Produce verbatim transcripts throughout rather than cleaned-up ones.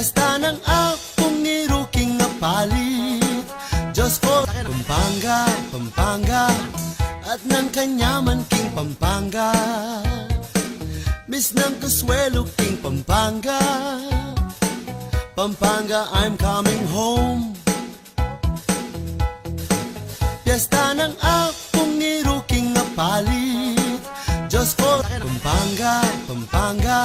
Esta nang apung iru king apalit, just for Pampanga, Pampanga, at nang kanyaman king Pampanga. Miss nang kasuelu king Pampanga, Pampanga, I'm coming home. Piyesta nang apung iru king apalit, just for Pampanga, Pampanga,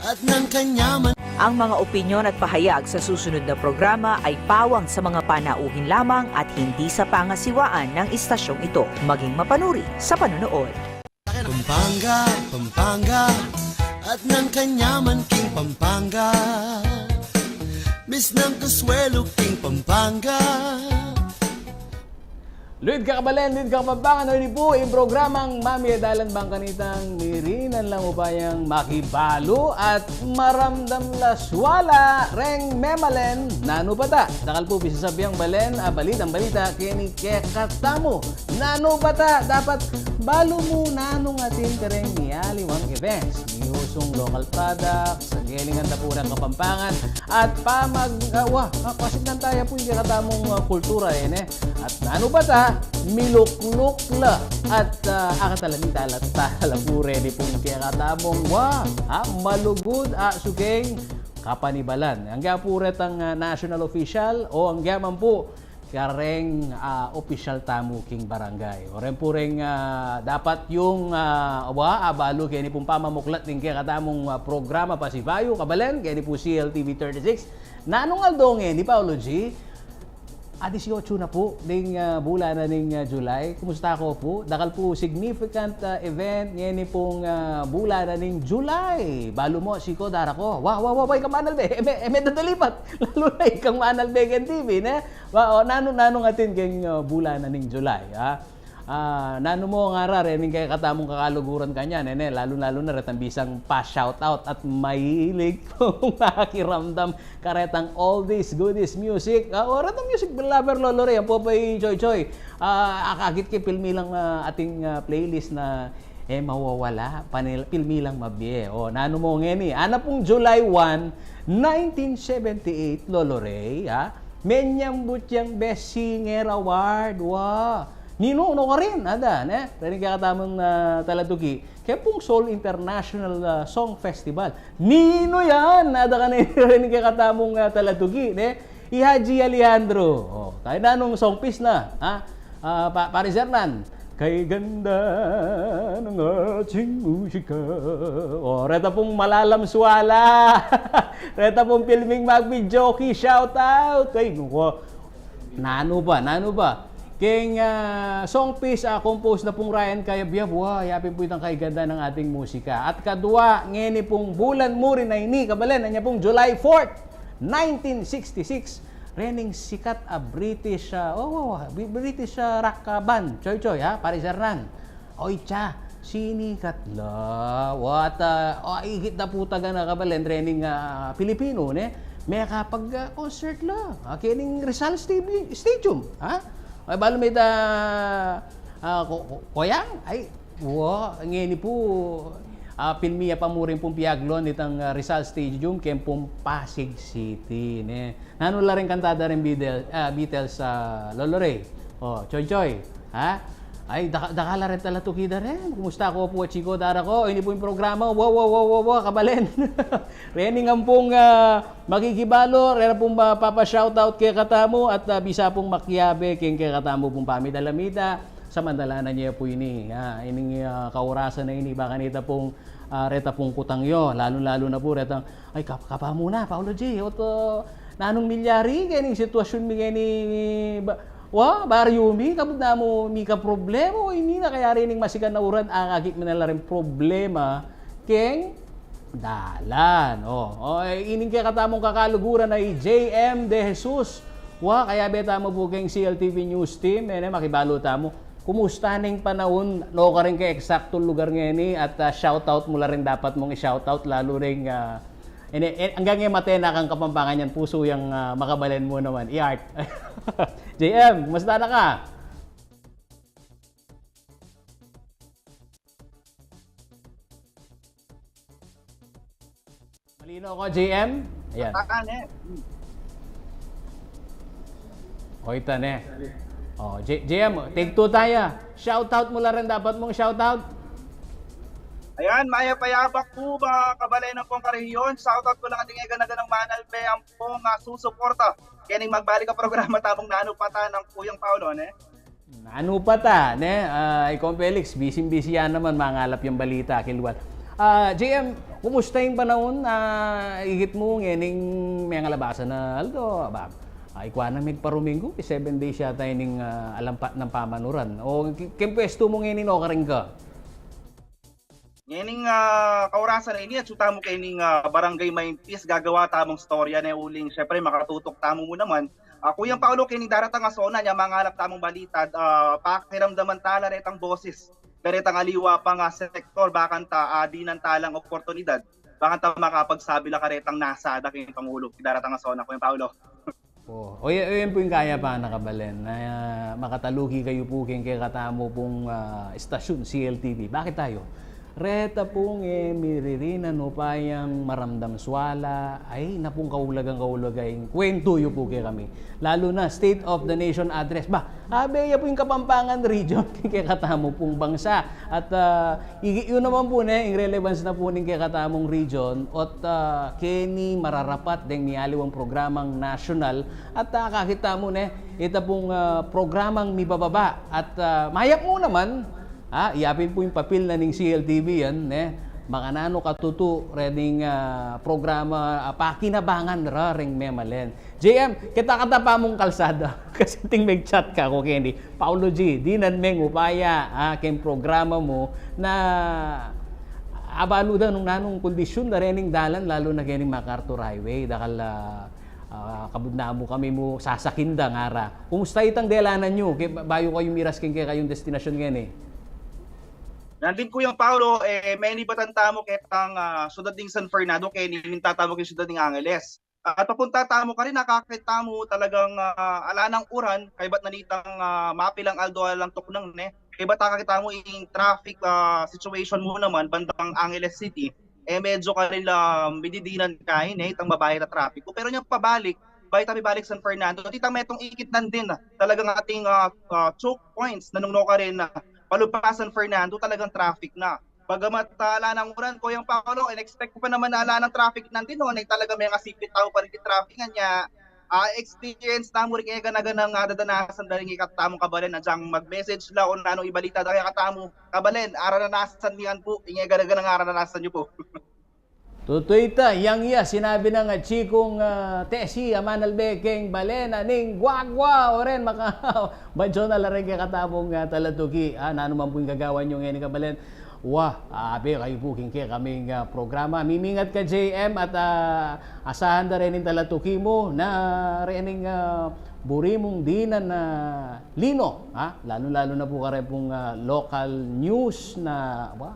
at nang kanyaman. Ang mga opinyon at pahayag sa susunod na programa ay pawang sa mga panauhin lamang at hindi sa pangasiwaan ng istasyong ito. Maging mapanuri sa panonood. Pampanga, Pampanga, at nang kanyaman king Pampanga. Miss nang kasuelu king Pampanga. Luid ka kabalen, luid ka Kapampangan, o ini pu ing programang Mami e Dalan bang kanitang mirinan lang upayang makibalu at maramdam la suala reng memalen. Nanu pa ta? Dakal pu pisasabiang balen a balitang balita keni kekatamu. Nanu pa ta? Dapat balu mu nanung atin kareng mialiwang events, miusung local products, galingan da pu reng Kapampangan at pamag-, ah, wa, ah, pasignan taya pu ing kekatamung, ah, kultura, e ne? At nanu pa ta? Milukluk la at, ah, akatalaning tala, tala pu reni pung kekatamung wa, ah, malugud a sugeng kapanibalan. Angga pu retang, ah, national official o angga man pu kareng, ah, opisyal tamu king barangay. O reng pu reng, ah, dapat yung, ah, wa, abalu keni pung pamamuklat ning kekatamung, ah, programa pasibayu, kabalen, keni pu C L T V thirty-six. Nanung aldo ngeni, Paolo G? Ah, dieciocho na pu ding, ah, bulan na ning, ah, July. Kumusta ko pu? Dakal pu significant, ah, event ngeni pung, ah, bulan na ning July. Balu mu, siko, dara ko. Wa, wa, wa, wa, ikang manalbe. E me, e me dadalipat. Lalu na ikang manalbe keng T V, ne? Wa, o, nanu, nanung atin keng, ah, bulan na ning July, ha? Ah, nanu mu ngara rening kekatamung kakaluguran kanyan, e ne? Lalu-lalu na retang bisang pa-shoutout at mahilig pung makiramdam karetang oldies, goodies music. Ah, o, retang music lover, Lolo Ray, ampo pa i Choy Choy. Ah, akakit ke pilmi lang, ah, ating, ah, playlist na e mawawala, panil-, pilmi lang mabie. O, nanu mu ngeni? Ana pung July one, nineteen seventy-eight, Lolo Ray, ha? Menyambut yang Best Singer Award. Wa. Ninu, nukarin, ada, ne? Rening kekatamung, ah, talatuki. Keng pung Seoul International, ah, Song Festival. Ninu yan? Ada keni rening kekatamung, ah, talatuki, ne? I Haji Alejandro. O, kaya nanung song piece na, ha? Ah, pa-, Pare Hernan. Kay ganda ng ating musika. O, reta pung malalam suala. Reta pung pilming mag-videoke, shout out. Ay, nuko. Nanu ba? Nanu ba? Keng, ah, song piece, ah, compose na pung Ryan Cayabyab. Wa, yapin pu itang Kay ganda ng ating musika. At kadua, ngeni pung bulan mu rin a ini, kabalen, anya pung July fourth, nineteen sixty-six, rening sikat a British, ah, o, o, o, Bri-, British, ah, rock, ah, band. Choy Choy, ha? Pare Hernan. Oy, tsa, sinikat la. Wa, at, ah, o, ikit da pu taga na, kabalen, rening, ah, Pilipinu, ne? Mekapag, ah, concert la. Ah, kening Rizal Stadi-, Stadium, ha? Ay, balu me da, ah, ko-, ko-, koyang? Ay, wa, ngeni pu, ah, pilmi ya pa mu rin pung piaglon nitang, ah, Rizal Stadium keng pung Pasig City, ne? Nanu la ring kanta da ring Beatle-, ah, Beatles, ah, Lolo Ray? O, Choy Choy, ha? Ay, daka-, dakal la ring talatuki da rin. Kumusta ko pu, a chiko, dara ko? Ini pu ing programa. Wa, wa, wa, wa, wa, kabalen. Rening ampong, ah, makikibalu, reta pung ma-, papa-shoutout kekatamu at, ah, bisa pung makiabe keng kekatamu pung pamitalamita. Samantalanan ye pu ini, ah, ining, ah, kaurasan a ini, ba kanita pung, ah, reta pung kutang yo, lalu-lalu na pu retang, ay, kap-, kapa mu na, Paolo G, oto, nanung milyari kening sitwasyun mi keni, ba-, wa, baryu mi, kabud na mu mika problema, o ini na kaya rening masikan a uran, akakit mi na la ring problema keng dalan. O, o, e, ining kekatamung kakaluguran a i J M De Jesus. Wa, kayabe tamu pu keng C L T V News Team, e ne, makibalu tamu. Kumusta neng panaun? Nukarin keng eksaktung lugar ngeni at, ah, shoutout mu la ring dapat mung i-shoutout, lalu ring, ah, e ne, e, anggang e mate na kang Kapampangan yan, pusu yang, ah, makabalen mu naman. I-art. J M, kumusta na ka? Malino ko, J M? Ayan. Taan, eh. Hmm. O, ita ne. O, J-, J M, take two tayo. Shoutout mu la rin, dapat mung shoutout. Ayan, mayap a yabak pu, mga kabalen, nung pung karehiyon. Shoutout ku la rin keng gana-ganang Manalbe, ampong, ah, susuporta kening magbalik a programa tamung Nanu Pa Ta nang Kuyang Paolo, ne? Nanu Pa Ta, ne? Ah, ikaw, Felix, busy-busy ya naman, mangalap yang balita, kilwat. Ah, J M, kumusta ing panaun? Ah, ikit mu ngening mengalabasan a aldo, aba, ah, ikwa na megparuminggu, seven days yata ining, ah, alampat nang pamanuran. O, ke-, keng pwestu mu ngening nukarin ka? Ngening, ah, kaurasan a ini, atsu tamu kening, ah, Barangay Maintis, gagawa tamung istorya ne uling, syempre, makatutuk tamu mu naman. Ah, Kuyang Paolo, kening daratang a sona, nya mangalap tamung balita, ah, pakiramdaman ta la retang boses karetang aliwa pang, ah, sektor, bakanta, ah, dinan ta lang oportunidad, bakanta makapagsabi la karetang nasa da king Pangulo, daratang a sona, Kuyang Paolo. O, o, ya-, yan pu ing kayapan, mga kabalen, na, ah, makataluki kayu pu keng kekatamu pung, ah, estasyun, C L T V. Bakit tayo? Reta pung, eh, miririnan upayang maramdam suala, ay, na pung kaulagang-kaulaga ing kwentu yu pu kekami. Lalu na, State of the Nation Address. Ba, abe, ya pu ing Kapampangan region, kekatamu pung bangsa. At, ah, igi yu naman pu, ne, ing relevance na pu ning kekatamung region, ot, ah, keni mararapat deng mialiwang programang nasyonal, at, ah, akakit tamu, ne, ita pung, ah, programang mibababa. At, ah, mayap mu naman, ah, yapin pu ing papil na ning C L T V yan, ne, makananu katutu rening, ah, programa, ah, pakinabangan ra reng memalen. J M, keta ka ta pa mung kalsada. Kasi ating meg-chat kaku keni, Paolo G, dinan meng upaya, ah, keng programa mu na abalu da nung nanung kondisyun da rening dalan, lalu na kening MacArthur Highway. Dakal, ah, ah, kabud na mu kami mu sasakin da ngara. Kumusta itang delanan yu? Ke-, bayu kayu miras keng kekayung destinasyun ngeni? Nandin, Kuyang Paolo, eh, menibatan tamu ketang, ah, syudad ning San Fernando, keni minta tamu keng syudad ning Angeles. At papunta tamu karin, nakakit tamu talagang, ah, ala nang uran, kaybat na nitang, ah, mapilang aldo alang tuknang, ne. Kaybat akakit tamu ing traffic, ah, situation mu naman bandang Angeles City, eh, medyo karin la mididinan kain, ne, itang babayad a traffic. Pero nyang pabalik, bayu ta mibalik San Fernando, itang metung ikit nandin, ah, talagang ating, ah, ah, choke points na nung nukarin, ah, palupas San Fernando, talagang traffic na. Bagamat, ah, ala nang uran, Kuyang Paolo, in-expect ku pa naman na ala nang traffic nandin, no? Na talaga mengasipit tamu pa rin king traffic, nya, ah, experience tamu rin keng gana-ganang, ah, dadanasan da ring kekatamung kabalen, agyang mag-message la o nanung ibalita da kekatamu, kabalen, aranasan mi yan pu, ing gana-ganang aranasan yu pu. Tutu ita, yang iya sinabi nang, ah, chikung, ah, Tesi, a manalbe keng balen a ning Guagua, o ren, maka-, badyo na la ren kekatamung, ah, talatuki, ah, nanu man pu ing gagawan yu ngeni, kabalen. Wa, abe kayu pu keng kekaming, ah, programa. Mimingat ka, J M, at, ah, asahan da rening talatuki mu na rening, ah, buri mung dinan na lino, ha? Lalu-lalu na pu kare pung, ah, local news na, wa,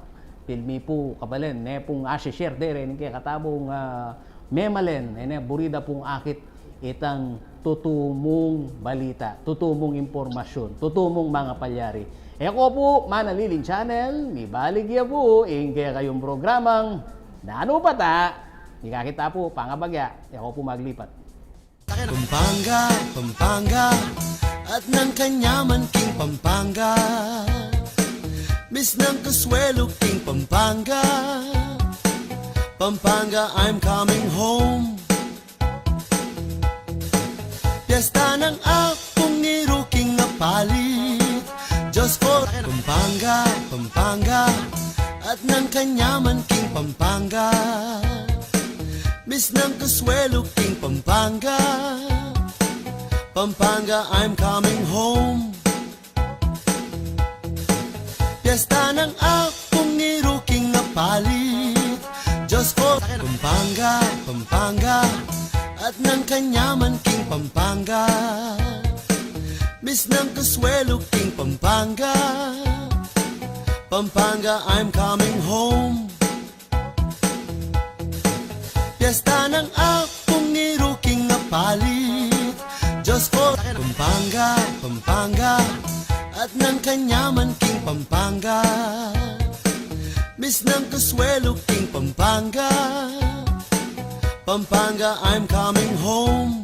pilmi pu, kabalen, ne pung asi-share de rening kekatamung, ah, memalen, e ne buri da pung akit itang tutu mung balita, tutu mung impormasyun, tutu mung mangapalyari. E ko pu, Manaliling Channel, mibalik ya pu ing kekayung programang Nanu Pa Ta. Mikakit ta pu, pangabagya, e ko pu maglipat. Pampanga, Pampanga, at nang kanyaman king Pampanga. Miss nang kasuelu king Pampanga. Pampanga, I'm coming home. Piesta nang Apung Iru king Apalit. Diyos ko, Pampanga, Pampanga, at nang kanyaman king Pampanga. Miss nang kasuelu king Pampanga. Pampanga, I'm coming home. Piesta nang Apung Iru king Apalit. Diyos ko, Pampanga, Pampanga, at nang kanyaman king Pampanga. Miss nang kasuelu king Pampanga. Pampanga, I'm coming home. Piesta nang Apung Iru king Apalit. Diyos ko, Pampanga, Pampanga, at nang kanyaman king Pampanga. Miss nang kasuelu king Pampanga. Pampanga, I'm coming home.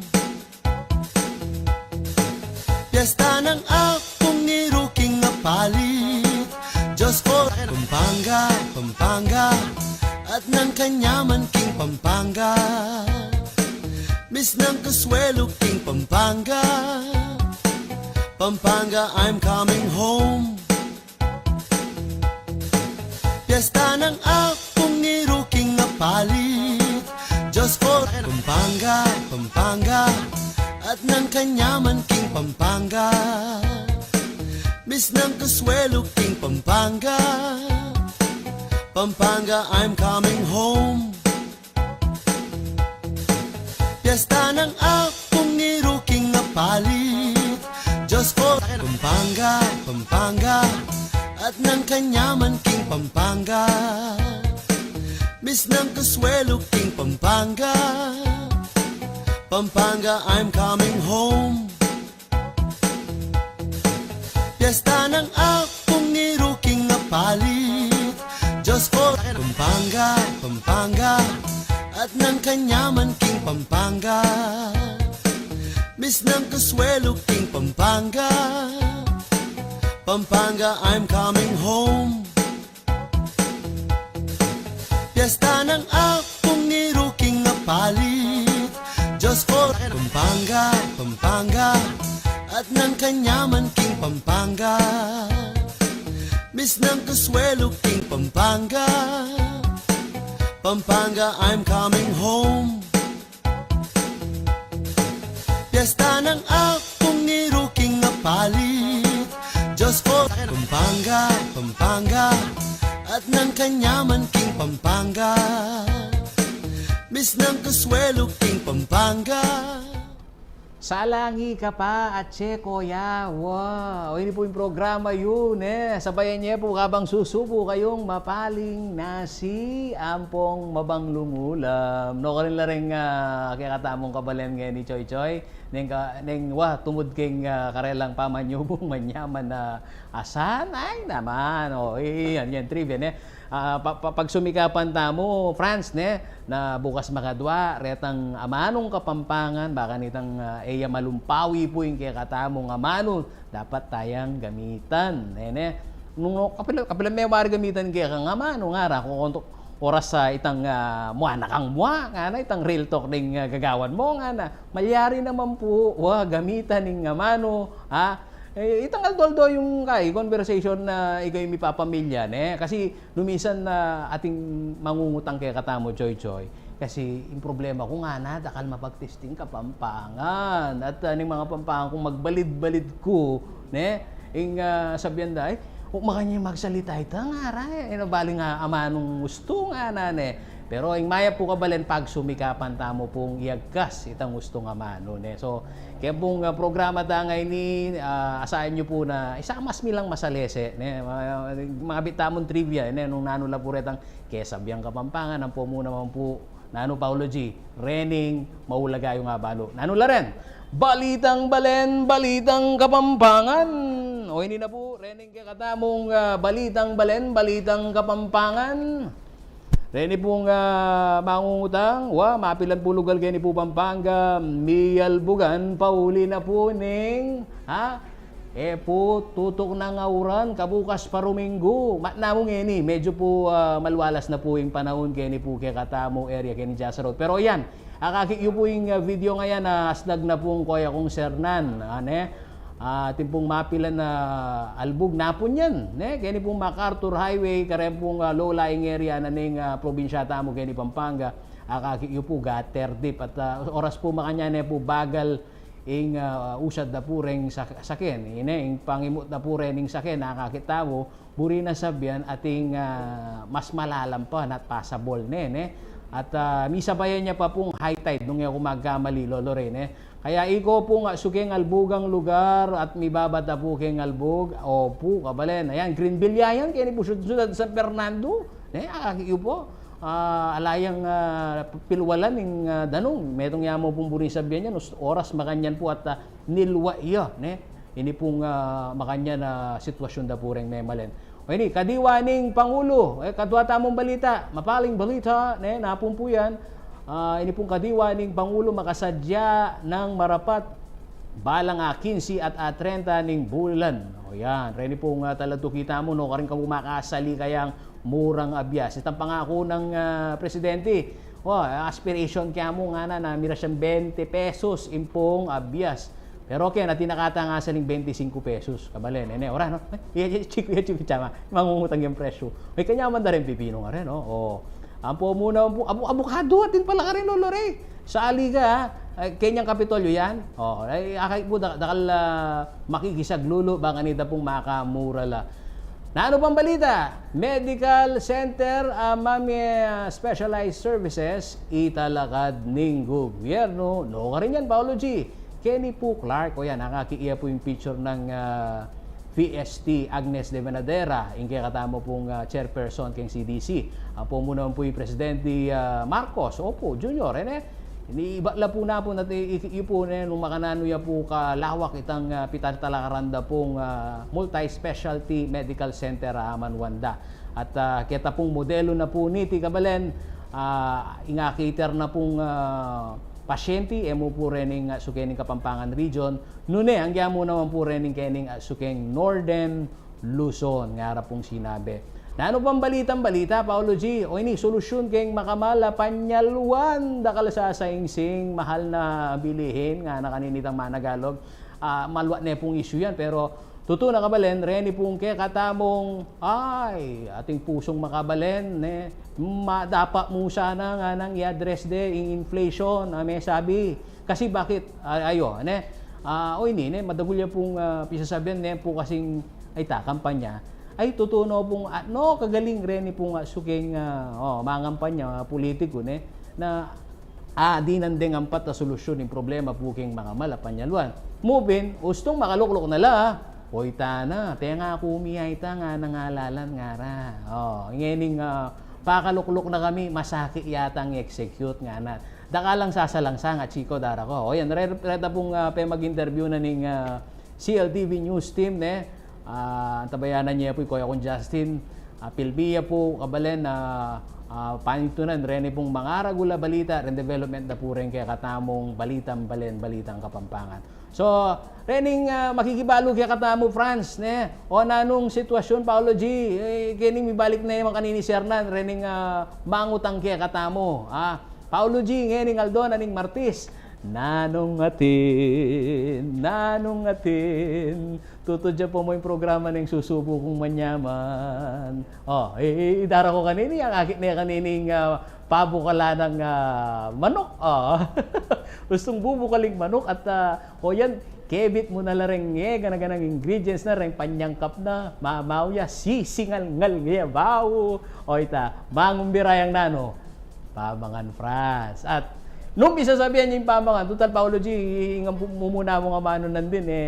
Piyesta nang Apung Ngiru king Apalit. Diyos ko, Pampanga, Pampanga, at nang kanyaman king Pampanga. Miss nang Consuelo king Pampanga. Pampanga, I'm coming home. Piyesta nang Apung Ngiru king Apalit. Diyos ko, Pampanga, Pampanga, at nang kanyaman king Pampanga. Miss nang Consuelo king Pampanga. Pampanga, I'm coming home. Piyesta nang Apung Ngiru king Apalit. Diyos ko, Pampanga, Pampanga, at nang kanyaman king Pampanga. Miss nang Consuelo king Pampanga. Pampanga, I'm coming home. Piyesta nang Apung Ngiru king Apalit. Diyos ko, Pampanga, Pampanga, at nang kanyaman king Pampanga. Miss nang Consuelo king Pampanga. Pampanga, I'm coming home. Piyesta nang Apung Ngiru king Apalit. Diyos ko, Pampanga, Pampanga, at nang kanyaman king Pampanga. Miss nang Consuelo king Pampanga. Pampanga, I'm coming home. Piyesta nang Apung Ngiru king Apalit. Diyos ko, Pampanga, Pampanga, at nang kanyaman king Pampanga. Miss nang Consuelo king Pampanga. Salangi ka pa, Atse, Koya. Wow! O, ini pu ing programa yu, ne? Sabayan ye pu kabang susubo kayung mapaling nasi ampong mabanglung ulam. Nukarin la reng, ah, kekatamung kabalen ngeni, Choy Choy. Neng ka, neng, wa, tumud king, ah, karelang pamanyubung manyaman a asan. Ay naman, o, i-, yan, yan, trivia, ne? Ah, pa-, pa-, pagsumikapan tamu, France, ne? Na bukas makadwa, retang amanung Kapampangan, baka nitang, ah, e ya malumpawi pu ing kekatamung amanu, dapat tayang gamitan, ne, ne? Nung, nung, kapilan, kapilan me wari gamitan kekang amanu, ngara, kung kontuk oras, ah, itang, ah, mua na kang mua, ngana, itang real talk ding, ah, gagawan mu, ngana. Malyari naman pu, wa, gamitan ing amanu, ha? E, itang aldo-aldo yung kay conversation na ikayu mipapamilya, ne? Kasi nu minsan na atin mangungutang kekatamu, Choy Choy. Kasi ing problema ku, ngana, dakal mapagtisting Kapampangan. At, ah, ning mga Pampangan kung magbalid-balid ku, ne? Ing, ah, sabian da, ay, o, makanyan magsalita ita, ngara, e, e na bale nga amanung ustu, ngana, ne? Pero ing mayap pu kabalen, pagsumikapan tamu pung iagkas itang ustung amanu, ne? So, kaya pung, ah, programa ta ngeni, ah, asahan yu pu na isang mas milang masalese, ne? Ma-, mabit tamung trivia, ne? Nung nanu la pu retang kesabiang Kapampangan, ampo mu naman pu, nanu, Paolo G, rening maulaga yung abalu. Nanu la ren? Balitang balen, balitang Kapampangan. O, ini na pu, rening kekatamung, ah, balitang balen, balitang Kapampangan. Reni pung, ah, mangungutang, wa, mapilan pu lugal keni pu Pampanga, miyalbugan, pauli na pu ning, ha? E pu tutuk nang auran, kabukas pa Ruminggu. Matna mu ngeni, medyo pu, ah, malwalas na pu ing panaun keni pu kekatamu area keni Jasa Road. Pero yan, akakit yu pu ing, ah, video ngayan, ah, asnag na pung koya kung Sernan, ah, ne? Ah, atin pung mapilan a albug napun yan, ne? Keni pung MacArthur Highway, kareng pung, ah, low-lying area na ning, ah, probinsya tamu keni Pampanga, akakit yu pu gutter deep at, ah, oras pu makanyan ne pu bagal ing, ah, usad da pu reng sak-, saken, ine, ing pangimut da pu rening saken, akakit tamu, buri na sabian atin, ah, mas malalam pa, not passable ne, ne? At, ah, misabayan ya pa pung high tide, nung e ku magkamali, Lolo Ray, ne? Kaya iko pu nga, su keng albugang lugar at mibabata pu keng albug, opu, kabalen. Ayan, Greenville ya yan, keni pu syudad San Fernando, ne? Akakit yu pu, ah, ala yang, ah, pilwalan ing, ah, danum. Metung ya mu pung buri sabian yan, us-, oras makanyan pu at, ah, nilwa ya, ne? Ini pung, ah, makanyan a sitwasyun da pu reng memalen. O ini, kadiwa ning Pangulo, e, kadwa tamung balita, mapaling balita, ne, napun pu yan. Ah, ini pung kadiwa ning Pangulo makasadya nang marapat balang a kinse at a trenta ning bulan. O yan, reni pung, ah, talatuki tamu, no, karin kamu makasali kayang murang abias. Itang pangaku nang, ah, presidente, o, aspiration kaya mu ngana na mira siyang bente pesos ing pung abias. Pero kaya na tinakata nga sa ning bente singku pesos. Kabalen, e ne, ora, no? Ay, iya, iya, chiko, iya, chiko, chama. Mangungutang yang presyo. Ay, kanya man da rin pipino nga rin, no? O, ampo muna, ampo, abu-, abukado, atin pala ka rin, Lolo Ray. Sali ka, ha? Ay, kanyang Kapitolyo yan. O, ay, akay po, da-, dakal, ah, makikisaglulu, baka nita pong makamura la. Nanu pang balita? Medical center, ah, mami, ah, specialized services, italakad ning gobyerno. No, ka rin yan, Paolo G. Kenny Pu Clark, o yan, nakaki-, iya pu ing picture nang, ah, V S T Agnes de Venadera, ing kekatamu pung, ah, chairperson keng C D C. Ampo mu naman pu i Presidente, ah, Marcos, opo, Junior, e ne? Ini iba la pu na pu, nati-, i-, i-, pu ne, nung makananu ya pu kalawak itang, ah, pitaltalakaran da pung, ah, multi-specialty medical center, ah, manuan da. At, ah, keta pung modelu na pu niti, kabalen, ah, ing a-cater na pung, ah, pasyente, e mu pu rening, ah, suke ning Kapampangan Region, nune, anggiamu naman pu rening kening, ah, sukeng Northern Luzon, ngara pung sinabi. Nanu pang balitang balita, Paolo G? O ini, solusyun keng makamal a panyalwan, dakal sa saingsing, mahal na bilihin, ngana kaninitang managalog. Ah, malwa ne pung issue yan, pero tutu na kabalen, reni pung kekatamung, ay, ating pusung makabalen, ne? Ma-, dapat mu sana nganang i-address de ing inflation, a mesabi. Kasi bakit, a-, ayo, ne? Ah, o ini, ne? Madagul ya pung, ah, pisasabian, ne? Pu kasing, ay, ta, kampanya. Ay, tutu no pung, ah, no, kagaling reni pung, ah, sukeng, ah, o, mangampanya, ah, politiku, ne? Na, ah, dinan deng ampat a solusyun ing problema pu keng makamal a panyalwan. Mu pin, ustung makalukluk na la, oy tana, tenga ku mi ay ta ngana ngalalan ngara. O, ngening, ah, pakalukluk na kami, masakit yatang i-execute ngana. Dakal lang sasalang sanga, chiko, dara ku. O yan, re-, reta pung, ah, pemag-interview na ning, ah, C L T V News Team, ne? Ah, antabayanan ye pu i Koya kung Justin, ah, pilbi ya pu, kabalen, ah, ah, panintunan, reni pung mangaragul a balita, reng development na pu reng kekatamung balitang balen, balitang Kapampangan. So, rening, ah, makikibalu kekatamu, Franz, ne? O nanung sitwasyun, Paolo G? E, kening mibalik ne mang kanini si Hernan, rening, ah, mangutang kekatamu, a? Paolo G, ngening aldo na ning Martis. Nanung atin, nanung atin. Tutud ya pu mu ing programa neng Susubu Kung Manyaman. O, i-, i-, idara ku kanini, ang akit ne kanining, ah, pabukalan nang, ah, manuk. O. Ustung bubukaling manuk at, ah, o yan, kebit mu na la reng, e, gana-ganang ingredients na, reng panyangkap na, mamaw ya, sisingal-ngal ya, bawu. O ita, mangumbira yang nanu. Pamangan, Franz. At nung pisasabian ya ing pamangan, tutal, Paolo G, ingan pu-, mumuna mu nga manu nandin, e,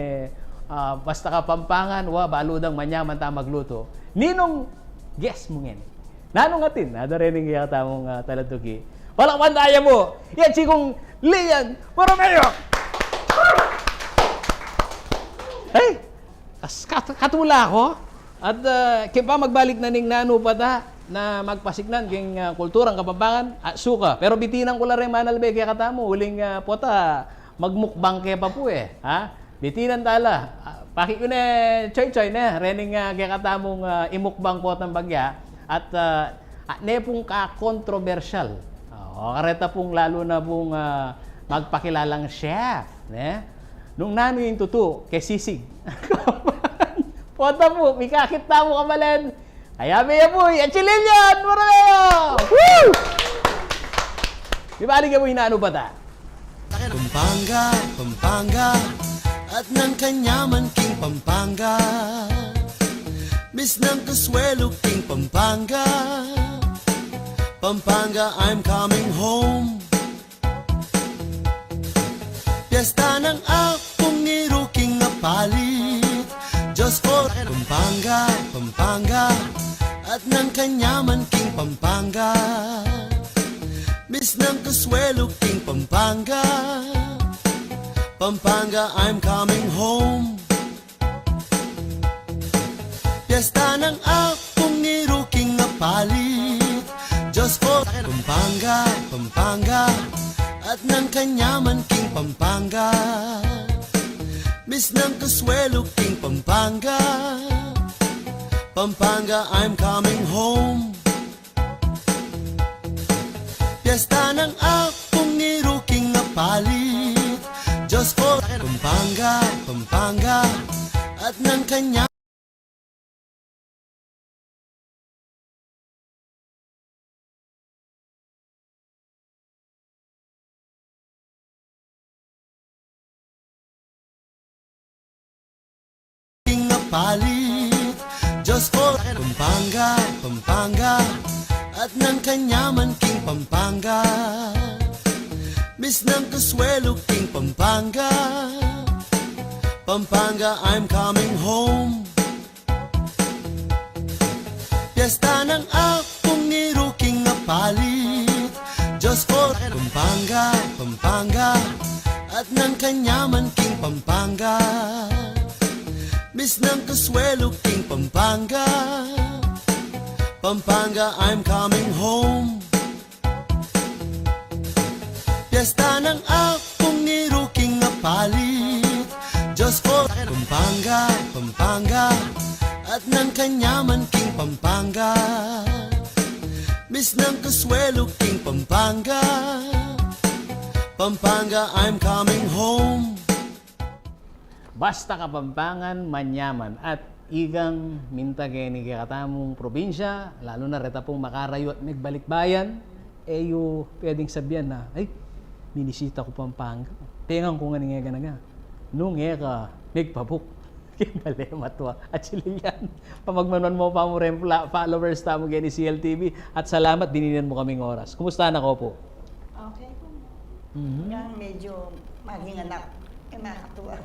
ah, basta Kapampangan, wa, balu dang manyaman ta magluto. Ninung guess mu ngeni? Nanung atin? Ada rening kekatamung, ah, talatuki. Palakpakan taya pu. Yan, chikung Lian Borromeo. Hey! As-, kat-, katula ku. At, ah, keng pamagbalik na ning nanu pa ta na magpasiknan keng, ah, kulturang Kapampangan, a, suka. Pero bitinan ku la reng manalbe kekatamu, uling, ah, pota, magmukbang ke pa pu, e. Ha? Bitinan ta la. Ah, pakit ku ne, Choy Choy, ne? Rening, ah, kekatamung, ah, imukbang potang bagya. At, ah, a, ne pung kakontrobersyal. O, kareta pung lalu na pung, ah, magpakilalang chef, ne? Nung nanu ing tutu keng sisig? Pota pu, mikakit tamu, kabalen. Kaya me ya pu, yan si Lilian Borromeo! Woo! Mibalik ya pu ing nanu pa ta. Pampanga, Pampanga, at nang kanyaman king Pampanga. Miss nang kasuelo king Pampanga. Pampanga, I'm coming home. Piyesta nang Apung Iru king apalit. Just for Pampanga, Pampanga, at nang kanyaman king Pampanga. Miss nang kasuelo king Pampanga. Pampanga, I'm coming home. Piyesta nang Apung Iru king apalit. Just for Pampanga, Pampanga, at nang kanyaman king Pampanga. Miss nang Consuelo king Pampanga. Pampanga, I'm coming home. Piyesta nang Apung Ngiru king Apalit. Diyos ko, Pampanga, Pampanga, at nang kanya king Apalit. Diyos ko, Pampanga, Pampanga, at nang kanyaman king Pampanga. Miss nang Consuelo king Pampanga. Pampanga, I'm coming home. Piyesta nang Apung Ngiru king Apalit. Diyos ko, Pampanga, Pampanga, at nang kanyaman king Pampanga. Miss nang Consuelo king Pampanga. Pampanga, I'm coming home. Piyesta nang Apung Ngiru king Apalit. Diyos ko, Pampanga, Pampanga, at nang kanyaman king Pampanga. Miss nang Consuelo king Pampanga. Pampanga, I'm coming home. Basta Kapampangan, manyaman. At ikang minta keni kekatamung probinsya, lalu na reta pung makarayu at megbalikbayan, e yu pwedeng sabian na, "Ay, minisita ku Pampanga. Tengan ku ngeni ngeganaga. Nung e ka megpabuk." Keng bale, matua. At si Lilian, pamagmanuan mu pa mu reng fla-, followers tamu keni C L T V. At salamat, dininan mu kaming oras. Kumusta na ko po? Okay po. Mhm. Yang medyo maging anak, e, nakatuwa.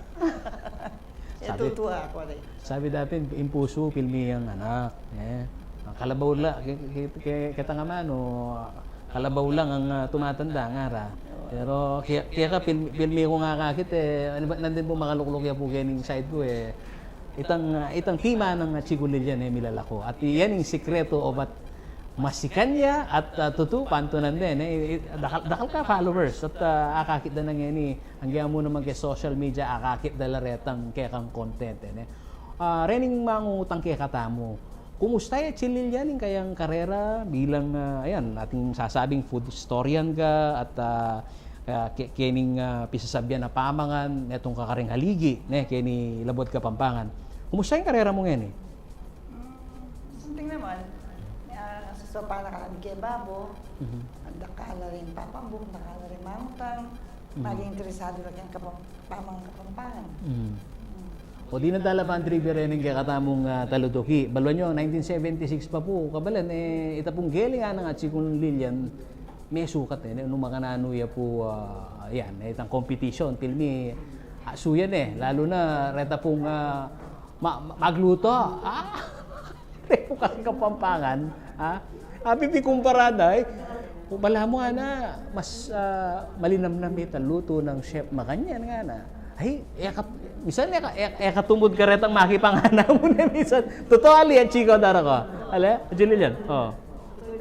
E, sabi, tutuwa ako rin. Sabi dapin, ing pusu, pilmi yang anak, e. Kalabaw la, ke-, ke-, ke-, ketang amanu, kalabaw lang ang, ah, tumatanda, ngara. Pero kaya, kaya ka, pil-, pilmi kung akakit, e, ano ba, nandin pu makalukluk ya pu keng side ku, e. Itang, ah, itang tima nang, ah, Chico Lilian, e, milalako. At yan ing sikretu o ba't masikan ya at, ah, tutu, pantunan din, e. I-, i-, dakal, dakal ka followers at, ah, akakit da na ngeni, anggiamu naman keng social media, akakit da la retang kekang content, e, ne. Ah, rening mangungutang kekatamu, kumusta ya, Chi Lilian, ing kayang karera bilang, ah, ayan, ating sasabing food historian ka at, ah, ah, ke-, kening, ah, pisasabian a pamangan netung kakaring haligi, ne, keni Labuad Kapampangan. Kumusta ing karera mu ngeni? Mm, something naman. Ah, sa sopa na kami kay Babo, mhm, dakal la ring papambuk, dakal la ring mangutang, mhm, maging interesado la keng kapam-, pamangan Kapampangan. Mhm. Mm. O di na tala pa ing trivia rening kekatamung, ah, talutuki. Baluan yu, nineteen seventy-six pa pu, kabalen, e, ita pung Geleng Anang at Chikong Lilian, mesukat, e, ne, nung makananu ya pu, ah, yan, e, itang competition, pilmi, ah, suyan, e, lalu na, reta pung, ah, ma-, ma-, magluto, ah, reta pung Kapampangan, ah, abi, pikumpara da, e, balamu ngana, mas, ah, malinamnam itang lutu nang chef, makanyan ngana. Ay, e ka, misan e ka, e, e ka tumud karetang makipangan mu ne, misan. Totoo, ali, at Chiko, dara ka. Ale, Julian, o.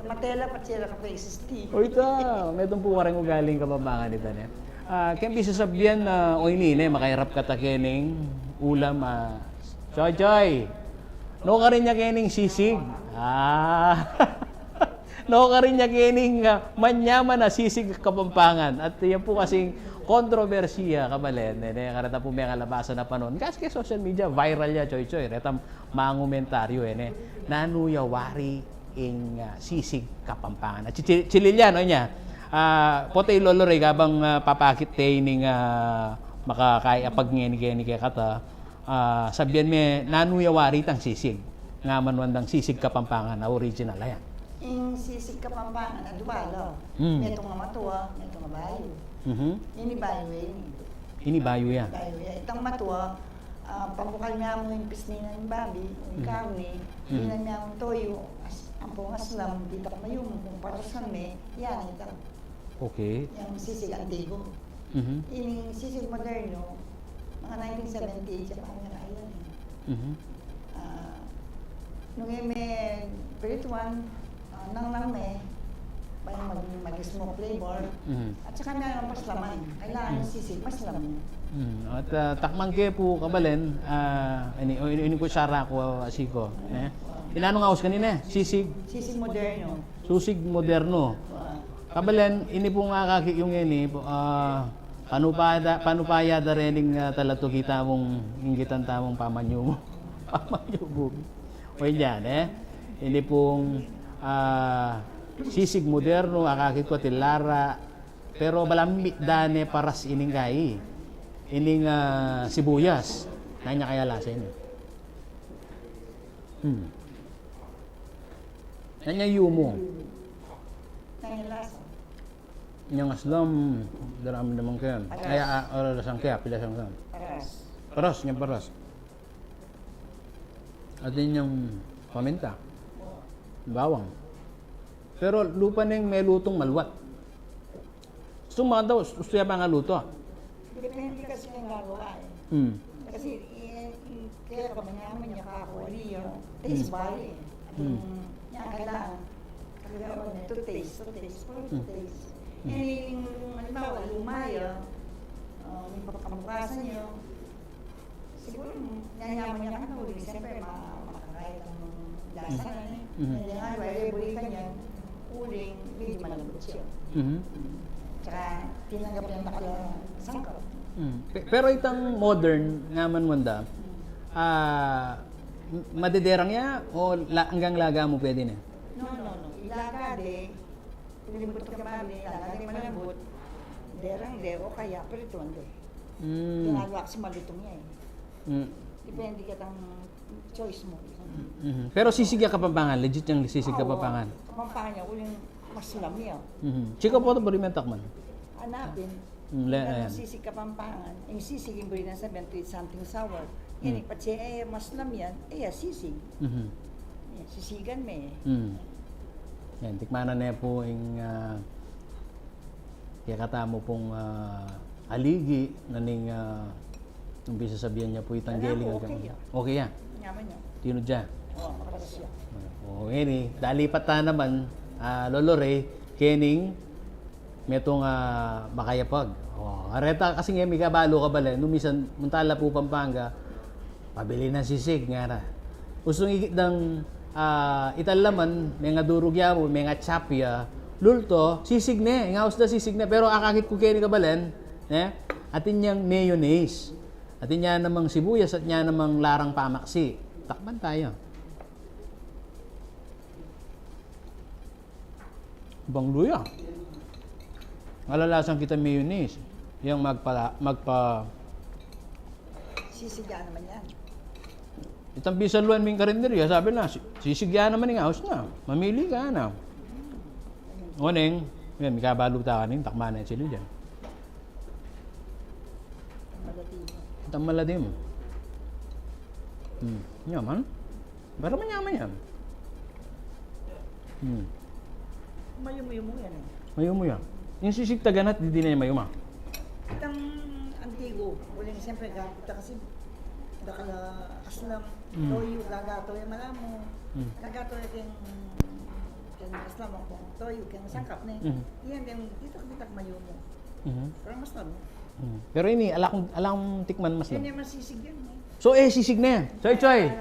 Matela, patsela ka faces ti. O, ita, metung pu kareng ugaling Kapampangan ita, ne. Ah, keng pisasabian na, o ini, ne, makairap kata kening ulam, ah, Choy, Choy. Nukarin ya kening sisig. Ah. Nukarin ya kening, ah, manyaman a sisig Kapampangan. At yan pu kasing kontrobersiya, kabalen, e, ne, kareta pu mekalabasan a panahon. Kasi keng social media, viral ya, Choy, Choy. Retang mangumentaryu, e, ne. Nanu ya wari ing, ah, sisig Kapampangan. At si Chi-, Chi Lilian, o, nya. Ah, pota i Lolo Ray, kabang, ah, papakit te ining, ah, makakaiapag ngeni keni kekata, ah, sabian me, nanu ya wari itang sisig? Nga manuan dang sisig Kapampangan a original, ayan. Ing sisig Kapampangan, adua la. Hmm. Metung a matua, metung a bayu. Mhm. Ini bayu, ini. Ini bayu ya. Bayu ya. Itang matua, ah, pabukal mi mu ing pisninan ning babi, ing, hmm, karne, hmm, dinan mi mung toyu, as-, ampong aslam, ditak mayumu, kung parusan me, yan, itang, okay, yang sisig antigu. Mhm. Ining sisig modernu, mga nineteen seventy-eight ya pa, mga ayan, e. Mhm. Ah, nung e me grade one, ah, nangnang me, Mag-, mag-smoke flavor. Mhm. At saka meron paslaman. Kailangan yung sisig, maslam. Mhm. At, ah, takman ke pu kabalen, ah, ini, o, ini, ini ku sara ku, ah, asiko, eh. Inanung aus kanina, eh? Sisig. Sisig moderno. Susig moderno. Kabalen, ini pung akakit yu ngeni, ah, panupaya, panupaya da rening, ah, talatuki tamung, inggitan tamung pamanyumu. Pamanyumu. O, yan, eh. Ini pung, ah, sisig moderno, akakit ku atin lara, pero balambit da ne paras ining kai. Ining, ah, sibuyas. Nanu ya kaya lasa ini? Hmm. Nanu ya yumu? Nanu ya lasa? Inyang aslam, daramdaman ke. Paras. Ay, ah, ah, lasan ke, apila sang aslam. Paras. Paras, inyang paras. Atin yang paminta. Bawang. Pero lupa neng melutung maluat. Gustu mu daw, gustu ya pa nga luto. Depende kasi ng gagawa eh. Hmm. Kasi, eh, kaya ka manyaman ya kakuri ya. Taste bale. Hmm. Yung, yan, kailangan. Kaya, oh, to taste, to taste, to taste. Hmm. Eh, yung, halimbawa, luma ya, ah, yung pagkamukasan niya, siguro, nyanyaman ya kang uling, siyempre, ma-, makakaya kang lasa na eh. Mhm. Kaya nga, pwede burikan yan, uling, medyo malambot siya. Mhm. Tsaka, tinanggap niya na kala sangkap. Mhm. Pe-, pero itang modern, nga man manda, ah, m-, madederang ya, o la-, anggang laga mu pwede na? No, no, no. Ilaga de, uling butuk ya mami, ilaga de malambot, derang de, o kaya, prituan de. Mm. Ginagawa kasi malutong ya eh. Mm. Depende katang choice mo. Mhm. Pero sisig ya Kapampangan, legit yang sisig Kapampangan. Kapampangan ya, uling maslam ya. Mhm. Chika po, buri mentak man. Hanapin. Mm, le-, ayan. Sisig Kapampangan. Yung sisig, yung buri na sabihan, to eat something sour. Yan, mm, eh, patse, eh, maslam yan, eh, sisig. Mhm. Eh, sisigan me. Mm. Yan, tikmanan ne pu ing, ah, kaya katamu pung, ah, aligi na ning, ah, umpisa sabihan ya pu itang geling. Okay ya. Okay ya. Nyaman ya. Tinud ya. O, makatas ya. O, ngeni, dali pa ta naman, ah, Lolo Ray, kening metung, ah, makayapag. O, areta kasi ngeni, mika balu ka bale, nung misan, munta la pu Pampanga, pabili nang sisig, ngara. Ustung ikit dang, ah, italaman, mengadurug ya pu, mengachap ya, lulto, sisig ne, ing aus da sisig ne, pero akakit ku keni kabalen, ne? Atin yang mayonnaise. Atin ya namang sibuyas, at ya namang larang pamaksi. Takman ta ya. Bang luya. Malalasan kita mayonnaise. Yang magpa-, magpa- Sisig ya naman yan. Itang bisaluan ming karinderya, sabi na, "Si-, sisig ya naman ing aus na. Mamili ka na." O neng, yan, mika balu ta kaning, takman na sila dyan. Maladim. Itang maladim. Hmm, nyaman. Pero manyaman yan. Hmm. Mayumu-yumu yan eh. Mayumu yan. Yung sisig ta ganat, di, di na yan mayuma. Itang antigo, uling siyempre, gata kasi, dakal a aslam, hmm, toyu, gagato ya malamu. Hmm. Gagato ya keng, keng aslam, keng toyu, keng sangkap ne. Hmm. Yan, keng, dito kita mayumu. Mhm. Pero maslam. Hmm. Pero ini, ala kung, ala kung tikman maslam. Yan, yan, masisig yan eh. So, e, sisig ne. Choy, Choy.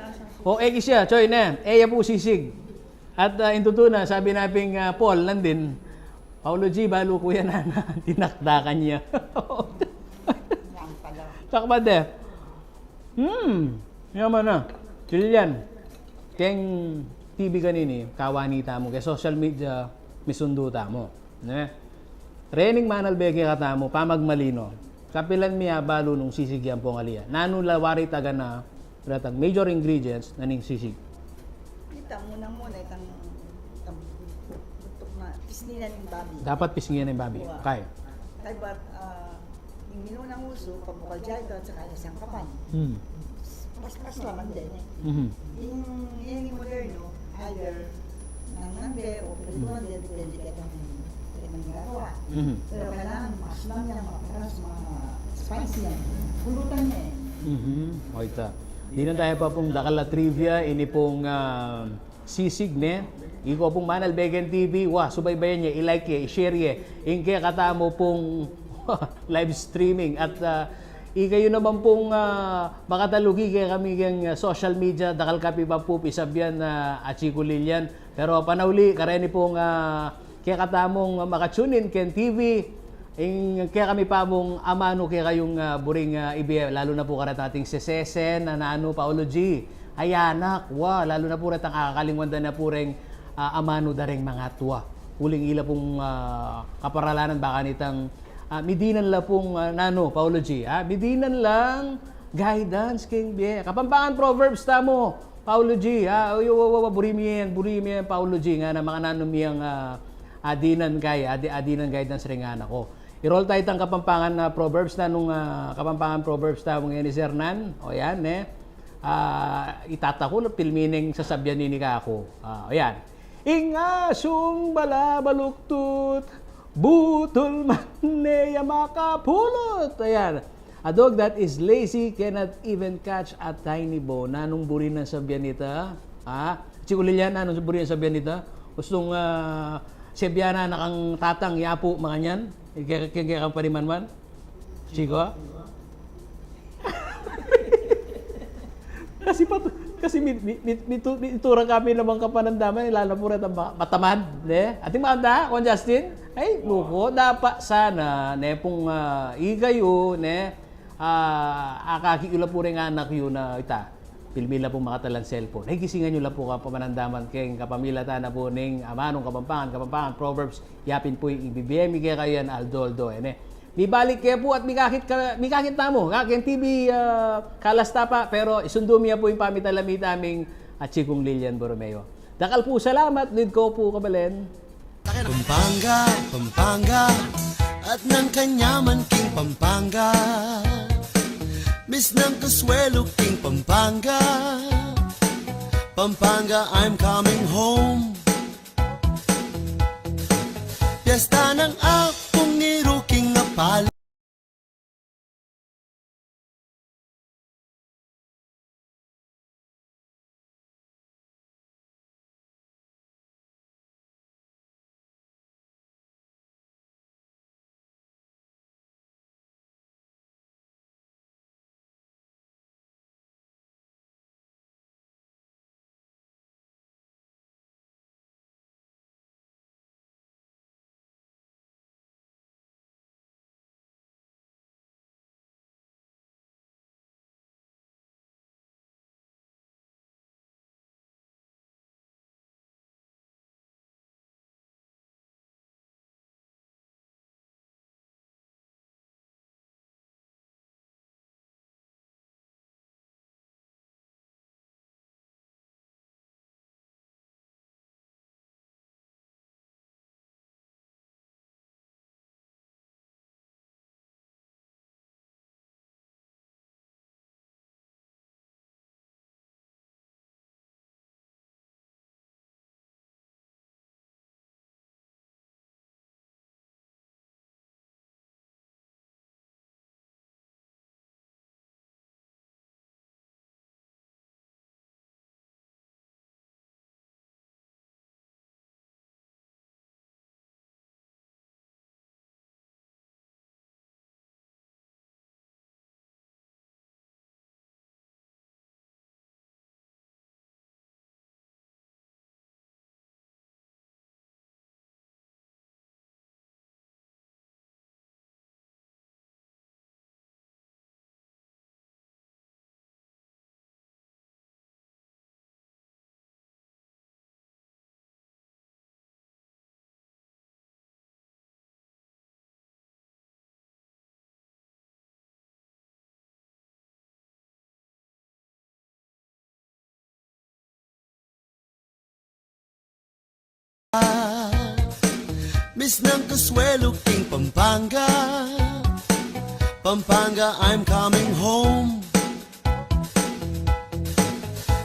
O, e, kisya, Choy ne. E, ya pu sisig. At, ah, ing tutu na, sabi na pin, ah, Paul, nandin, Paolo G, balu ku yan, ana, tinakdakan ya. Yan pala. Takbad e. Hmm, yaman na. Kilian. Keng T V kanini, kawani tamu. Keng social media, misundu tamu. Ne? Rening manalbe ke katamu, pamagmalinis. Kapilan mi abalu nung sisig yang pung ali ya? Nanu la wari taga na, retang major ingredients na ning sisig? Itang muna-muna, itang, itang butuk na, pisngi na ning babi. Dapat pisngi na ning babi. Wa. Okay. Kaya ba't, ah, ing minunang usu, pabukal dyan ito, at saka yung sangkapan. Hmm. Mas, mas laman din eh. Mhm. Ing, ing moderno, either nang nande o prituan de, depende kaya kung, kaya kung ginagawa. Mhm. Pero kailangan mas lang yan, makaras, ma-, spicy yan. Pulutan niya eh. Mhm. O, ita. Dinan taya pa pung dakal a trivia, ini pung, ah, sisig, ne? Ikayu pung manalbe keng T V, wa, subaybayan ye, i-like ye, i-share ye ing kekatamu pung live streaming. At, ah, ikayu naman pung, ah, makatalugi kekami keng, ah, social media, dakal kapi pa pu pisabyan, ah, Achi ku Lilian. Pero panauli, kareni pung, ah, kekatamung maka-tune in keng T V, ing kekami pa mung amanu kekayung, ah, buring, ah, ibie, lalu na pu kareta ating sesesen, a nanu, Paolo G. Ay, anak, wa, lalu na pu retang akakalingwan da na pu reng, ah, amanu da reng mangatua. Uling ila pung, ah, kaparalanan baka nitang, ah, midinan la pung, ah, nanu, Paolo G, ah, midinan lang guidance keng bie. Kapampangan proverbs tamu, Paolo G, ah, uy, wa, wa, wa, buri mi yan, buri mi yan, Paolo G, ngana, makananu mi yang, ah, adinan kay, adi-, adinan guidance reng anak ku. I-roll taya itang Kapampangan, ah, proverbs na nung, ah, Kapampangan proverbs na nung Enis Hernan. O yan, ne? Ah, i tata ku, pilmi neng sasabyan ini kaku. Ah, o yan. Ing asung balabaluktot, butul man ne ya makapulot. Ayan. A dog that is lazy cannot even catch a tiny bone. Nanung buri nang sabyan ita? Ha? Achi ku Lilian, nanung buri nang sabyan ita? Gustung, ah, sabyan na kang tatang, yapu, makanyan? Keng, keng, keng panimanman? Chiko? Kasi pat-, kasi mi-, mi-, mi-, mitu-, miturang kami namang kapanandaman, lalo na pu retang ma-, matamad, ne? Ating maanda, Kuan Justin? Ay, nuko, dapat sana, ne, pung, ah, ikayu, ne, ah, akakit yu la pu reng anak yu na ita, pilmi la pung makatalang cellphone. Ay, gisingan yu la pu kapamanandaman keng kapamilatan na pu ning amanung Kapampangan, Kapampangan Proverbs, yapin pu ing ibibie mi kekayu yan aldo-aldo, e, ne? Mibalik ke pu at mikakit ka, mikakit tamu, keng T V, ah, Kalas Tapa, pero isundu mi ya pu ing pamitalami taming Achi kung Lilian Borromeo. Dakal pung salamat, Lid ko pu kabalen. Pampanga, Pampanga, at nang kanyaman king Pampanga. Miss nang kasuelo king Pampanga. Pampanga, I'm coming home. Piyesta nang Apung Iru king Apali. Miss nang kasuelo king Pampanga. Pampanga, I'm coming home.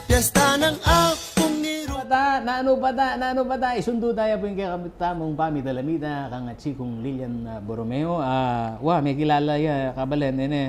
Piyesta nang Apung Iru. Pata, nanu pata, nanu pata, isundu taya pu ing kekatamung pamitalami kang Achi kung Lilian, ah, Borromeo. Ah, wa, mekilala ya, kabalen, e ne,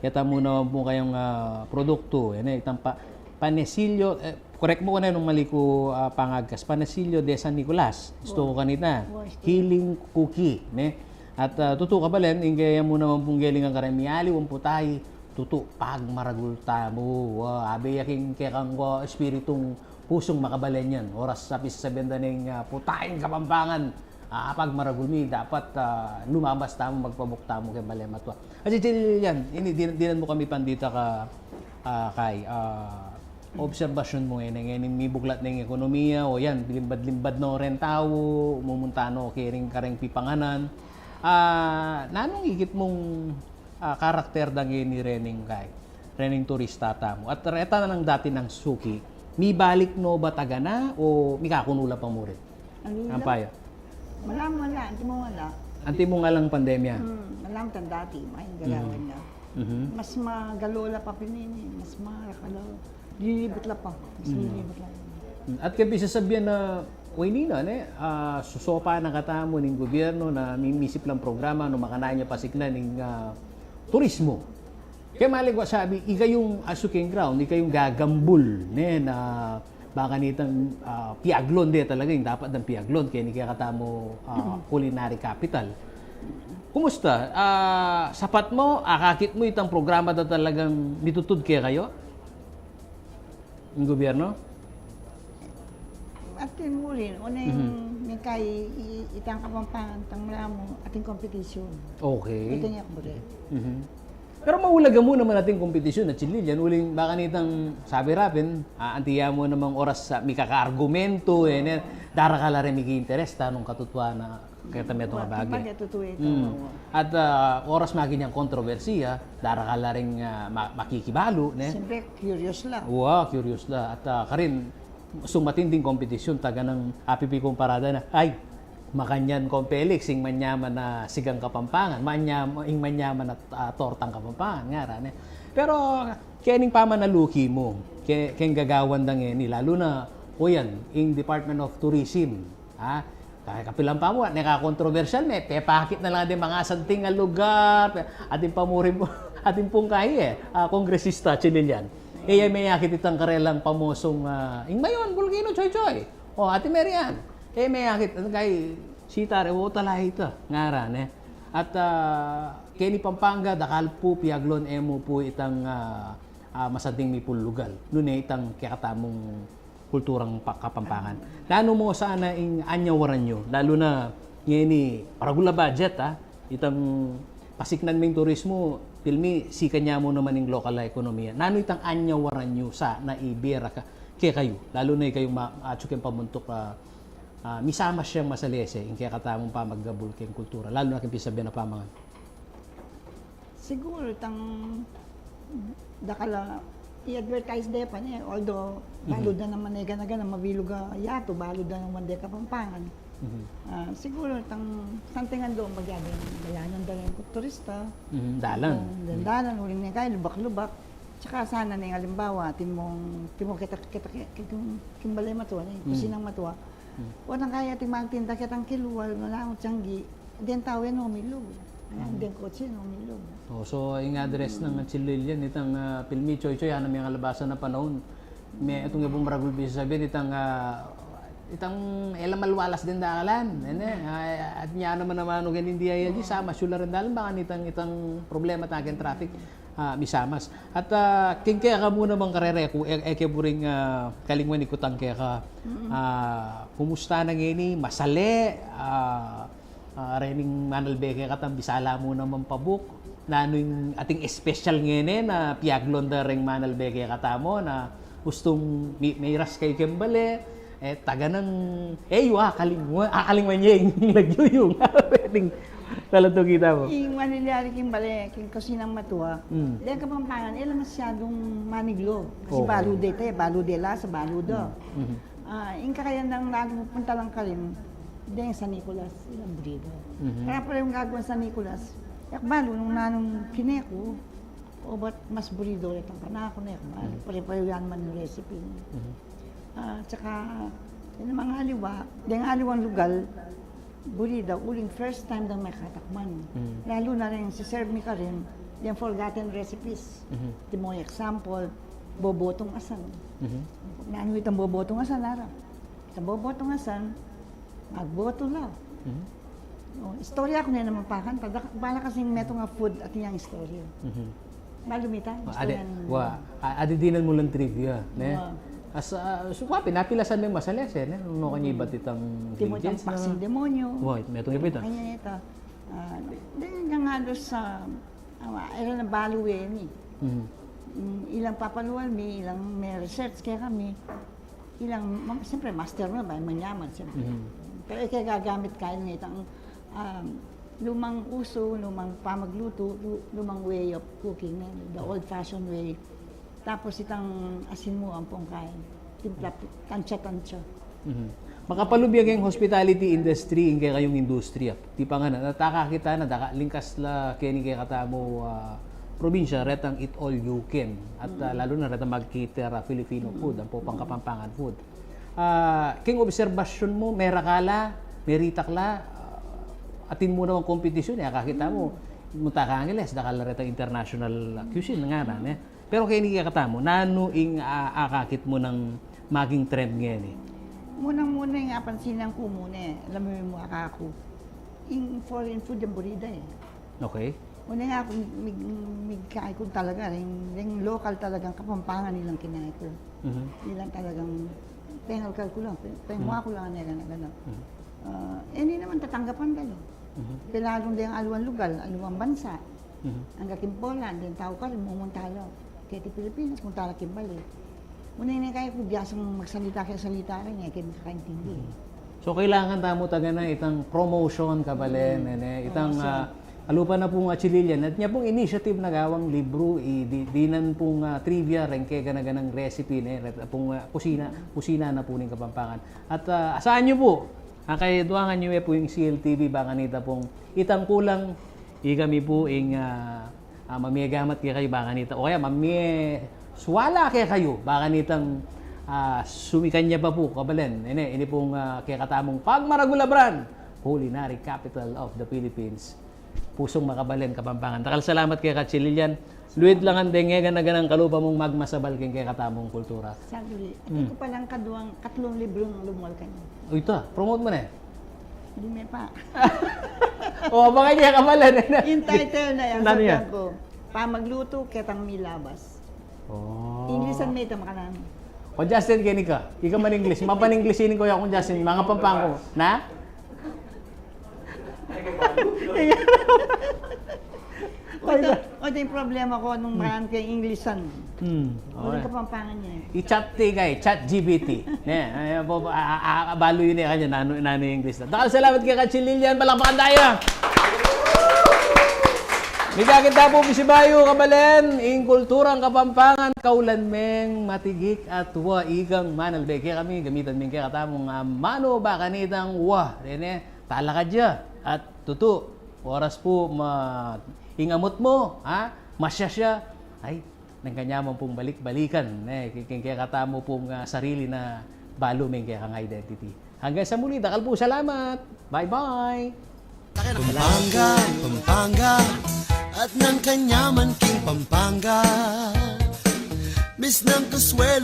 ya tamu naman pu kayung, ah, produktu, e ne, itang pa-, Panesillo, eh, correct mu ku ne nung mali ku, ah, pangagkas, Panesillo de San Nicolas. Istu ku kanita. Healing Cookie, ne? At, ah, tutu, kabalen, ing kaya mu naman pung gelingan kareng mialiwang putaye, tutu, pagmaragul tamu. Wa, abe ya king kekang espiritung pusung makabalen yan. Oras a pisasabian da ning, ah, putayeng Kapampangan. Ah, pagmaragul mi, dapat, ah, lumabas tamu, magpabuk tamu keng bale matua. At si Chilian, ini, din-, dinan mu kami pandita ka, ah, kay, ah, obserbasyun mu, eh, neng, eh, neng mibuklat neng ekonomiya, o yan, limbad-limbad no reng tau, mumunta no keng kareng pipanganan. Ah, nanung ikit mung, ah, karakter dang ini rening kay, rening turista tamu? At reta na nang dati nang suki, mibalik no ba tagana o mikakunu la pa murin? Ano yun? Ampaya. Malam, wala. Anti mo wala. Anti mo nga lang pandemya. Hmm, malam tang dati, main galawan na. Mhm. Mas magalo la pa pinini, mas marakalo. Lilibut la pa. Mas lilibut la. Hmm. At kaya pisasabian na, o ini na, ne, ah, susopa na katamu ning gobyerno na mimisip lang programa, no, makanyan ya pasiknan ning, ah, turismo. Kaya mali ku sabi, ikayung asu keng ground, ikayung gagambul, ne, na baka nitang, ah, piaglon de talaga, ing dapat dang piaglon, kaya ini kaya katamu, ah, culinary capital. Kumusta? Ah, sapat mu, akakit mu itang programa da talagang mitutud kekayu? Ing gobyerno? Atin mu rin, o neng Mhm. mingkai i-, itang Kapampangan, tang malamu, atin competition. Okay. Atin ya kumbaga. Mhm. Pero maulaga mu naman atin competition at silil yan. Uling baka nitang sabi rapin, ah, antiya mu namang oras sa mikakaargumento, eh, ne, darakal la rin miki-interest, tanung katutuan na keta metung a bage. Bagay, tutu ita, Mm. oo. At, ah, oras maging yang kontrobersiya, darakal la ring, ah, ma-, makikibalu, ne? Siyempre, curious la. Wa, curious la. At, ah, karin, sumatin ding kompetisyon, taga nang apipi kung parada na, "Ay, makanyan kong Felix, ing manyaman na sigang Kapampangan, manyam-, ing manyaman na, ah, tortang Kapampangan," ngara, ne? Pero, kening pamanaluki mu, ke-, keng gagawan dang ini, lalu na, o yan, ing Department of Tourism, ha? Kaya kapilan pa mu, neka kontrobersyal, me, pepakit na la deng mangasanting a lugar, pe-, atin pa mu rin, atin pung kaya, eh, ah, kongresista, Chilian. E ya meyakit itang karelang pamosong, ah, ing Mayon, Bulgino, Choy Choy. O, Ate Mary Ann, e ya meyakit, kay sita re, o, tala ita, ngara, ne? At, ah, keni Pampanga, dakal pu, piaglon e mu pu itang, ah, ah, masanting mipulugal. Nune itang kekatamung kulturang pa-, Kapampangan. Nanu mu sana ing anyawaran yu, lalu na ngeni, paragul a budget, ah, itang pasiknan ming turismo, pilmi, sikan ya mu naman ing lokal a ekonomiya. Nanu itang anyawaran yu sana ibie ra ka-, kekayu, lalu na ikayung ma-, atsu keng pamuntuk, ah, ah, misamas yang masalese, ing kekatamung pamaggabul keng kultura, lalu na keng pisabian a pamangan. Siguro, tang dakal a i-advertise de pa, ne, although, Mhm. balu da naman e gana-gana mabilug a yatu, balu da naman de Kapampangan. Mhm. Ah, siguro, tang santing ando, magyari, dalanan da rin ku turista. Mhm, dalan. Itang Mhm. dalan, uling ne kaya, lubak-lubak. Tsaka sana ne, alimbawa, atin mung, atin mung keta, keta, keta, king, king bale matua, ne, Mhm. kusinang matua. Mhm. O nang kaya atin magtinda ketang kilwal, malangu, tianggi. Deng tau e no milug. Ayan, Mhm. deng kotse e no milug. O, so, ing address nang Chilian, itang, ah, pilmi, Choy Choy, anam yang alabasan a panaun. Me, atung e pung maragul bisa sabian, itang, ah, itang e la malualas deng dakalan. Ene, ah, at nya naman naman, o, keng D I L G, samas yu la ring dalan, baka nitang, itang problema ta keng traffic, ah, misamas. At, ah, keng keka mu namang karere ku, e, e ke buring, ah, kalingwan ikutang keka, Mm. ah, kumusta na ngeni, masale, ah, Ah, rening manalbe kekatang bisala mu naman pabuk. Nanu ing ating espesyal ngeni na piaglon da reng manalbe kekatamu na gustung mi-, miras kay keng bale, e, taga nang, e, yu, akalingwan, akalingwan ye ing lagyu yu. Rening talatung kita mu. Ing manilyari keng bale, keng kusinang matua. Hmm. Deng Kapampangan, e la masyadung maniglo. Kasi Oo. Balu de te, balu de lasa, balu da. Hmm. Mhm. Ah, ing kakayan dang nanu punta lang karin, deng San Nicolas, ilang brido. Mhm. Kaya pala yung gagawan San Nicolas, e ku balu nung nanung kine ku, o ba't mas brido retang kanaku, ne ku balu. Mhm. Pare-pareho ya naman yung recipe. Mhm. Ah, tsaka, yung mga aliwa, deng aliwang lugal, buri da, uling first time dang mekatakman. Mhm. Lalu na rin, si-serve mi karin, deng forgotten recipes. Mhm. Atin mung example, Bobotong asan. Mhm. Nanu itang bobotong asan, ara? Itang bobotong asan, magboto la. Mhm. O, istorya ku ne naman pakan, pada, bala kasing metung a food at iyang istorya. Mhm. Balu mita, adi, istorya ng wa, a-, adi dinan mu lang trivia, ne? Wa. As, ah, so, wa, pinapilasan me masalese, ne? Nung kanya ibat itang Timo itang ingredients na paksing demonyo. Wa, metung ibat ita. Kanya ita. Ah, di, di, nga nga doon sa, ah, era na balu, eh, ni. Mhm. Mm, ilang papalual mi, ilang me research kaya kami. Ilang, ma-, siyempre, master mo, ba, manyaman, siyempre. Mhm. Pero ike gagamit kayo ng itang, um, lumang uso, lumang pamagluto, lu-, lumang way of cooking, eh, the old-fashioned way. Tapos itang asin mu, ampong kain. Timpla, tansya-tansya. Mhm. Makapalubya keng hospitality industry, ing kekayung industriya. Tipa ngana, nata kakit na, daka, lingkas la keni kekatamu, ah, probinsya, retang eat all you can. At, ah, lalu na retang mag-cater, ah, Filipino food, ampo pang Kapampangan food. Ah, keng obserbasyun mu, mera ka la, meritak la, ah, atin mu namang kompetisyun, e, kakita mu, munta ka Angeles, dakal la retang international cuisine, ngana, ne? Pero keni kekatamu, nanu ing, ah, akakit mu nang maging trend ngeni? Munang-muna ing apansinan ku muna, e, alam mu, mu akaku. Ing foreign food, yang burida, e. Okay. Una nga, kung mig-, migkain ku talaga, ring, ring local talagang Kapampangan ilang kinain ku. Mhm. Ilang talagang pengalkal ku lang, pe-, pengwa ku lang, gana, gana. Mhm. Ah, e, ini naman tatanggapan da, no? Mhm. Pelalung deng aluang lugal, aluang bansa. Mhm. Angga king Poland, deng tau karin, mumunta la keti Pilipinas, munta la king bale. Una ini kaya ku, biasang magsalita kaya salita rin, e ke makakaintindi. Mhm. So, kailangan tamu taga na itang promotion, kabalen, e, ne, itang, ah, alupa na pung, ah, Chililian, at nya pung initiative na gawang libru, i, di, dinan pung, ah, trivia, reng kegana-ganang recipe, ne, ret-, pung, ah, kusina, kusina na pu ning Kapampangan. At, ah, asahan yu pu, ah, kaya duangan yu e pu ing C L T V, baka nita pung itang kulang, ikami pu ing, ah, ah, mamie gamat kekayu, baka nita, o kaya mamie suwala kekayu, baka nitang, ah, sumikan ya pa pu, kabalen. Ini, ini pung, ah, kekatamung pagmaragul a brand, Culinary Capital of the Philippines. Pusung makabalen, Kapampangan. Dakal salamat keka Chililian. Luid la ngan deng kegana-ganang kalupa mung magmasabal keng kekatamung kultura. Saglit. Hmm. Ito palang kaduang, katlung librung lumual kanya. O, ita, promote mu ne. Di me pa. O, abangan ye, kabalen, e, ne? Ing title na yan, nanu yan? Sabihan ku, Pamaglutu Ketang Milabas. O. English an me ita, makanan. O, Justin, keni ka. Ika man English. Mapan-English ini ko ya kung Justin. Mga Kapampangan ku. Na? O, ito, o, ito ing problema ku nung makan keng English an. Hmm, okay. Kapampangan ye. I-chat te kaya, ChatGPT. Ne, ay, abo, a, a, a, balu yu ne kanya, nanu, nanu ing English na. Dakal salamat keka Chililian, palakpakan tayu. Migakit ta pu, bisibayu, kabalen, ing kulturang Kapampangan, kaulan meng matigik at wa ikang manalbe. Kekami, gamitan meng kekatamung, ah, manu, baka nitang wa, dene, talakad ya. At tutu, oras pu ma-, ing amut mu, ha? Masyasya. Ay, neng kanyaman pung balik-balikan, e, ke-, ke-, kekatamu pung, ah, sarili na balu meng kekang identity. Hanggang sa muli, dakal pung salamat. Bye-bye. Pampanga, Pampanga, at nang kanyaman king Pampanga. Misnang kasuelo